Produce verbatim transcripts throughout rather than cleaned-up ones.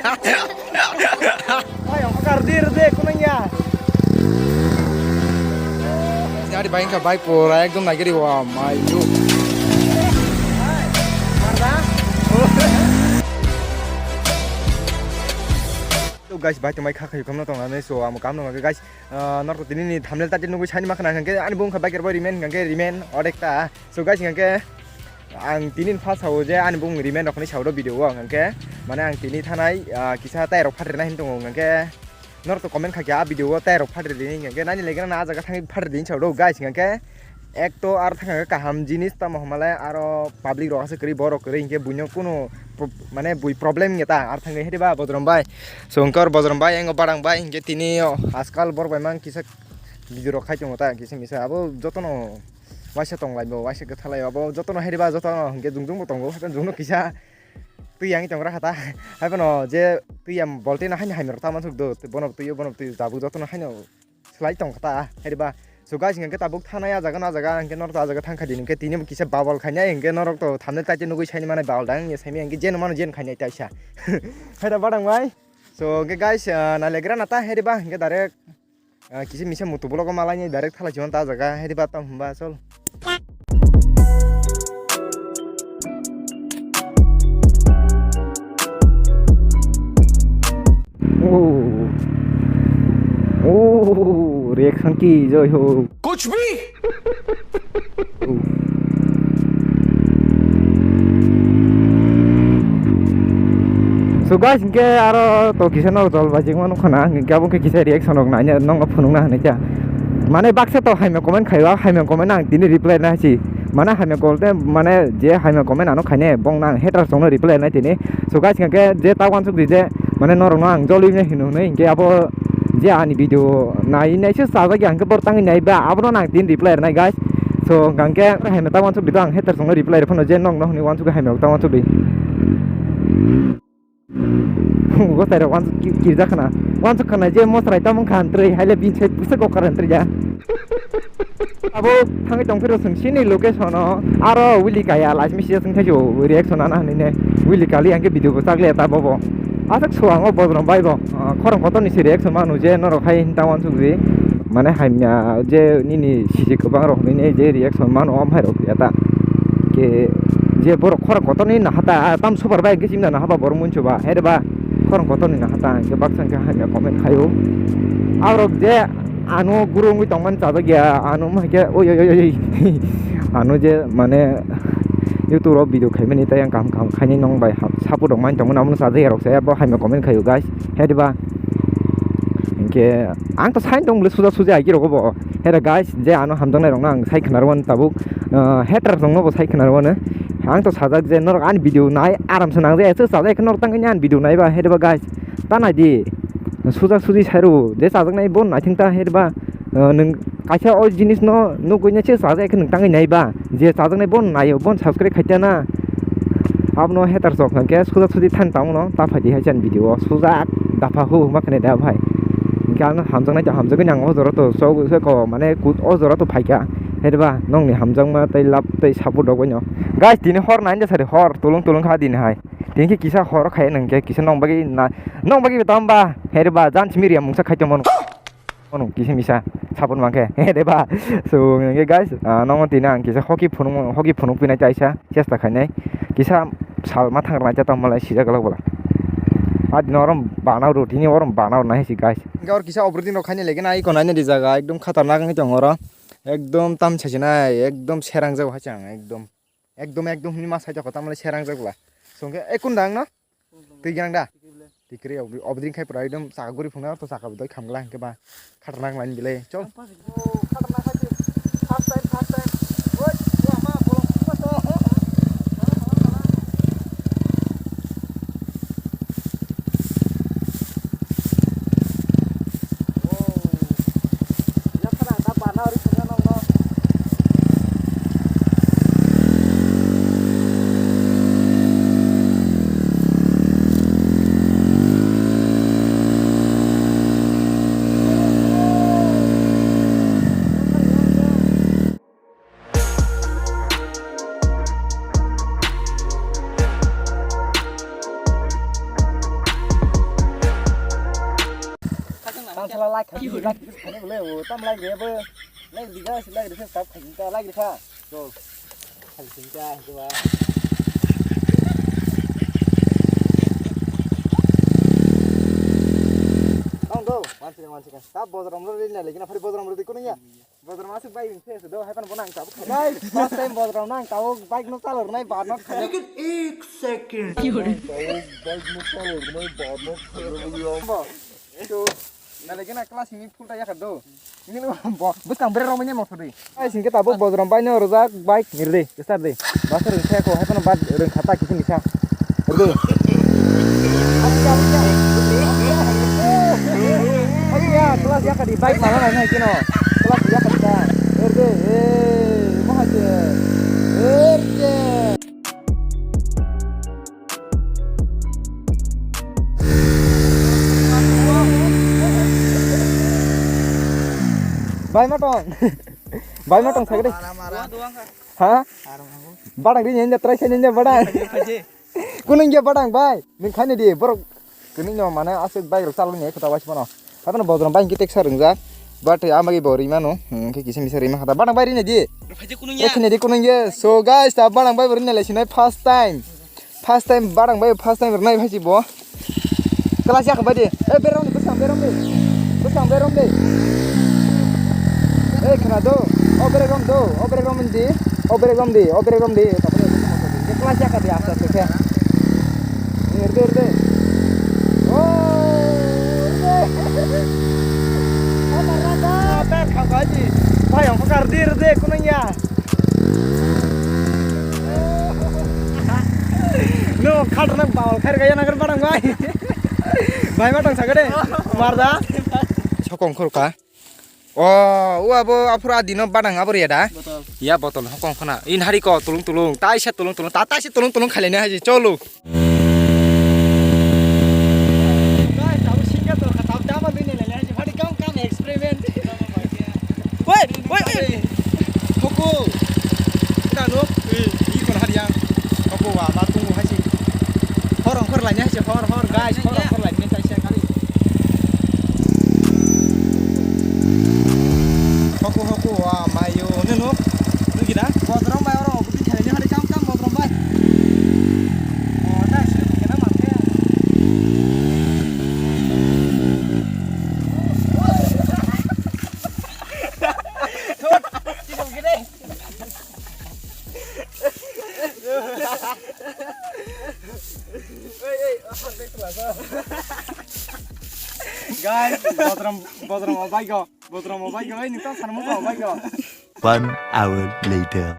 Ay, ang pakar dir de kunanya. Nyari bike ka bike pura ekdom nagiri wa mai ju. Marda. So guys, bike mai kha khayu kamna tong ani, so amo kamna guys. Ah, norok tini ni thumbnail ta nugwi sani ma khana hwnkhe ani bung kha bike rw remain hwnkhe remain odek ta. So guys, hwnkhe ang tini ni first sao je ani bung remain rokni sao video o hwnkhe mane ang tini thanai, ah, kisa tai rok phatri nai hin tongo hwnkhe norok to comment kha khe a video o tai rok phatri di hwnkhe nani legena na a jaga thangwi phatri di sao guys hwnkhe. Ek to ar thang kaham jinis tamo hwnmalai aro public rok aswk kwrwi borok kwrwi hinkhe buino kunu pro-, mane bui problem wngya ta ar thangwi hedi ba Bojrom bai. So hwnkhe oro Bojrom bai engo barang bai hinkhe tini o askal borok bai mang kisa video rok khai tongo ta kisa misa abo jotono waisa tong lai bo waisa kwtha lai abo jotono hedi ba jotono hinkhe jung jung bo tongo jung no kisa twi yang tongra kha ta hai bono je twi yang bolte no haino haino rok ta mansuk do bono twi bono twi jabuk jotono haino. Slai tong kha ta, heri ba. So guys, hingke tabuk thanai a jaga no, a jaga hingke norok a jaga thang kha di, hingke tini bo kisa babol khainai, hingke norok to thumbnail title nugui saini mano babol dang, ya saimi hingke jen mano jen khainai taisa. Hai da badang bai. So hingke guys, ah, nailegra na ta, heri ba, hingke direct, ah, kisa misa mutu blogo malaini direct thalai chimon ta jaga, heri ba tam hwnba, chol. Oh. Oh, reaction ki joi ho. कुछ भी। So guys, hingke aro to kisa no jol bajik mano khana, hingke abo khe kisa reaction rok naina nokno phunukna hinwi kha. Mane baksa to haino comment khaio, haino comment ang tini reply na si. Mane haino comment, mane je haino comment ano khaine bong nang haters rokno reply nai tini. So guys, hingke je ta wansuk di je mane norokno ang jolwi ne hino hinwi hingke abo je ani video nai nai se sajak ya hingke bor tangwi nai ba abono nang tini reply nai guys. So hingke haino ta wansuk di to ang haters rokno reply rw phano je nokno hinwi wansuk haino ta wansuk di. Gosai rok wansuk ki-, kirjak khana. Wansuk khana je mosrai tamung kha hantrwi, haile bini sai pusa kokar hantrwi ya. Abo thangwi tongphiro chwng sini location o. Aro wili kaya last message chwng thaisio reaction ana hinwi ne. Wili kali hangke video bo chakle ta bobo. Aswk suango bodrom bai bo. Ah, khorang kotor ni se reaction manu je norok hai hinta wansuk di. Mane hamya je nini sisi kwbang rok hinwi ne je reaction manu o hai rok ya ta. Ke je borok khorang kotor ni nahata, ah, tam super bai hingke chimna nahaba borok muncho ba, here ba khorang kotor ni nahata hingke baksa hingke hamya comment khaio. Aborok je ano guru wngwi tongmani chajak ya, ano hingke oi, oi, oi, oi, ano je mane YouTube o video khaimani tei ang kaham kaham khainai nong bai ha-, support rok mani tongmani, abono chajak ya rok se, bo hamya comment khaio guys, here ba hingke ang to sai tong bwle suja suja aiki rok bo, here guys. Je ano hamjaknai rokno ang sai khwnarwano tabuk, ah, hater rokno bo sai khwnarwano. Ang to sajak je norok ani video nai aram se nangjak ya, chajak ya khe norok tang ani video nai ba, hede ba guys. Ta nai di. Sujak suji sai rw, je chajaknai bo naithing ta, hede ba, ah, nwng kaisa o jinis no nugui nai se chajak ya khe nwng tangwi nai ba. Je chajaknai bo naio, bo subscribe khai ta na. Abono hater rok hwnkhe sujak suji thani tamo no ta phai di hai chan video o sujak dapha hu huma khne da bhai. Hingke ano hamjaknai to hamjagwi nang o jora to chok se ko mane kut o jora to phaikha. Hede ba nongni hamjakma tei love tei support rok bai no. Guys, tini hor nine ja sari hor tulung tulung kha dini hai. Tini khe kisa hor khai nang khe kisa nong bagwi na nong bagwi tamba. Hede ba jan simi riya mungsa khai tongmano. Ono kisa misa support mankhe. Hede ba. So hingke guys, ah, nongo tini ang kisa hockey phunuk hockey phunuk pinai taisa chesta khainai. Kisa sal ma thang rwna cha tongmalai sijak glak bwla. A dino orom bana ro tini orom bana ro nai si guys. Hingke or kisa opor dino khainai lagi nai iko nai nai di jaga ekdom khatarnak wngwi tongo oro. Ekdom tam saisinai ekdom serang jago hai chang ekdom. Ekdom ekdom hwnwi ma sai tongkha tamani serang jak bwla. Chwng khe, "Ei, kun dang no? Twi gang da?" Tikri, obri, obri khai pura ekdom chaka guri phunuknai, to chaka bo doi khamgla hwnkhe ba khatarnak laini belai. Chol. Khala like kha, like kha, kha, le, o, tam like re, bo. Like di guys, like re, subscribe kha, kha, like re kha. So, kha, kha, kha, kha. Tong do, one second, one second. Ta bojrom ro ri na, lekin aphari bojrom ro di kuno ya. Bojrom asuk bike ring se, do, hai pan bonang tabuk. Guys, first time bojrom nang tabuk bike no chalor nai, bar not kha. Lekin ek second. Bike no chalor nai, bar not kha. Bo. Eto, nalai gana class ni full ta yakar do. Ini lo bo, bwskang bere romani motor di. Ai singke tabuk bojrom bai no rojak bike ngir di, start di. Basa rung se ko, hai kono bad rung khata kisi misa. Rung di. Acha, acha. Acha, class yakar di bike mama nai nai kino. Class yakar di ta. Rung di, eh, maha je. Rung di. Bai ma tong. Bai ma tong sagri. Ha? Badang ri nyen trai nyen badang. Kunung ge badang bai. Ning khani di borok. Kini no mane asik bai rok chalni khata wais mano. Hapan bodrom bai ki teksa ringjak. But amagi bo rimano. Hmm, ke kisim bisa rima khata. Badang bai rini di. Ruphaji kunung ya. Ekhini di kunung ye. So guys, ta badang bai bo rini le sinai first time. First time barang bai, first time rwnai bai si bo. Kelas yak bai di. Eh, berong di, bwskang berong di. Bwskang berong di. Eh, khna do. O berong do. O berong di. O berong di. O berong di. Kelas yak di, asta se khe. Ni rde, rde. Oh, rde. Apa rada? Apa kau gaji? Bai, ang pakar di, rde, kunang ya. No, khatrwng bawal khair gaya nagar padang bai. Bai ma tong sagade. Marda. Sokong khurka. O, u abo aphuru adino badang abo riya da. Botol. Ya botol hokong khana. In hari ko tulung tulung, taisa tulung tulung, ta taisa tulung tulung khailene haji cholo. Guys, abo singka to khatam dama bini lele haji phadi kam kam experiment. Woi, woi, woi. Hoko. Ina no. Eh, i kon hariya. Hoko wa ma tungu haji. Hor ongkhor laini haji hor hor guys, hor ongkhor laini taisa kari. Hoko hoko wa mayo neno. Nugi da? Bodrom bai oro obo thai ni hari kam kam bodrom bai. Oh, da sini kena mate. Guys, bodrom, bodrom obai go, bodrom obai go, ini tong sana muka obai go. One hour later.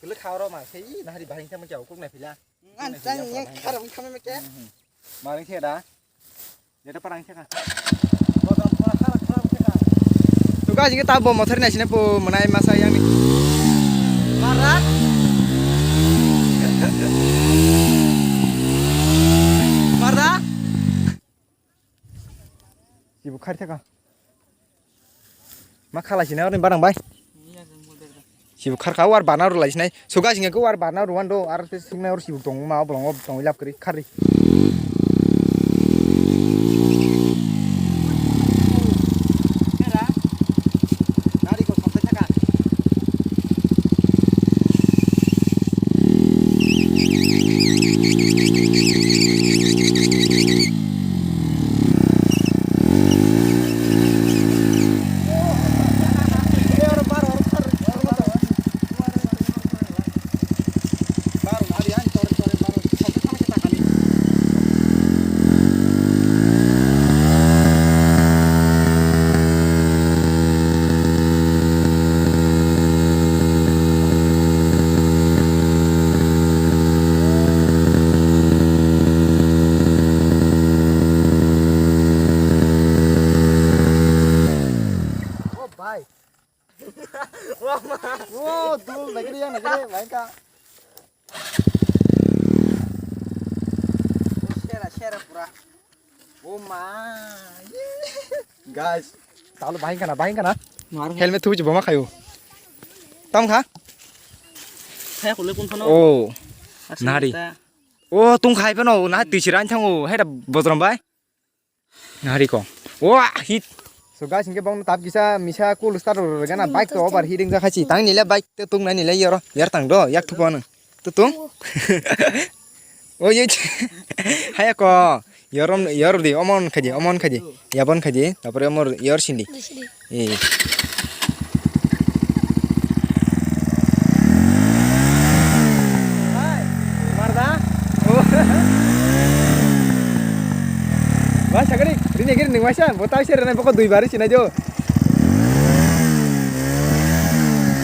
Kwlwkha oro ma khe, ih, nahari bahai tamo kya ukuk nai phila. Ang tang yang kharang khamai ma khe. Maring khe da. Jeta parang khe kha. To guys, hingke ta bo mothor nai sine po mwnai masa yang ni. Marda? Marda? Ibu khari thaka. Ma khala sina ni barang bai. Sibu khar kha war bana ro lai sinai. Suga singa ko war bana ro wando ar te sinna ro sibu tong ma bolong tong lap kri khari. Oh, dul, nagiri ya, nagiri, baik ka. Sera, sera pura. Oh ma. Guys, talo bahing kana, bahing kana. Helmet thubi boma khayo. Tam kha? Kaya kule kun thono. Oh. Nari. Oh, tung khai pano, na tisiran thango, hai da bojrom bai. Nari ko. Wah, hit. So guys, inke bong tap kisa misa cool start ro gana bike to over heating ja khachi. Tang nile bike to tung nai nile yoro. Yar tang do, yak thupo nang. To tung. Oh, ye. Haya ko. Yorom, yor di, omon khaji, omon khaji. Yabon khaji, tapore omor yor sindi. Eh. Marda? Oh. Wah, sagari, rini giri ning waisa, botau sir na boko dui bari sinai jo.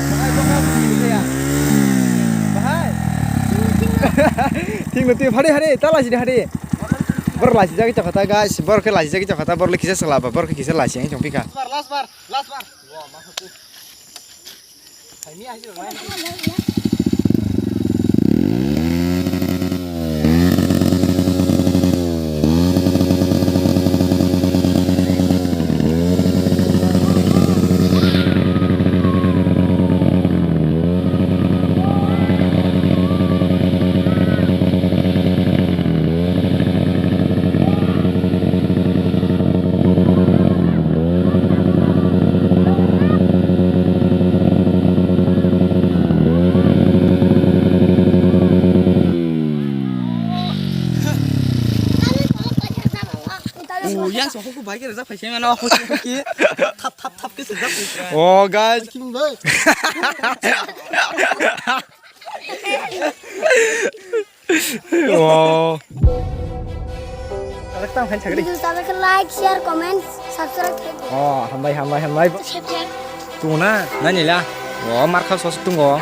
Bahai, boko dui ya. Bahai. Ting no ting, hari, hari, tala sini hari. Bor lasi jagi chokha ta, guys, bor khe lasi jagi chokha ta, bor le kisa sala ba, bor khe kisa lasi ang chong pika. Last bar, last bar, last bar. Wow, ma khaku. Hai mi ahi jiro, ma. Oh, yang sokho ko bai ke rajak phai se mano, hoki, hoki. Thap, thap, thap ke sejak. Oh, guys. King bai. Oh. Rajak tang khain sagri. Video sabar ke like, share, comment, subscribe. Oh, hambai, hambai, hambai. Share, share. Tungna, nani la. Oh, markha sos tungo.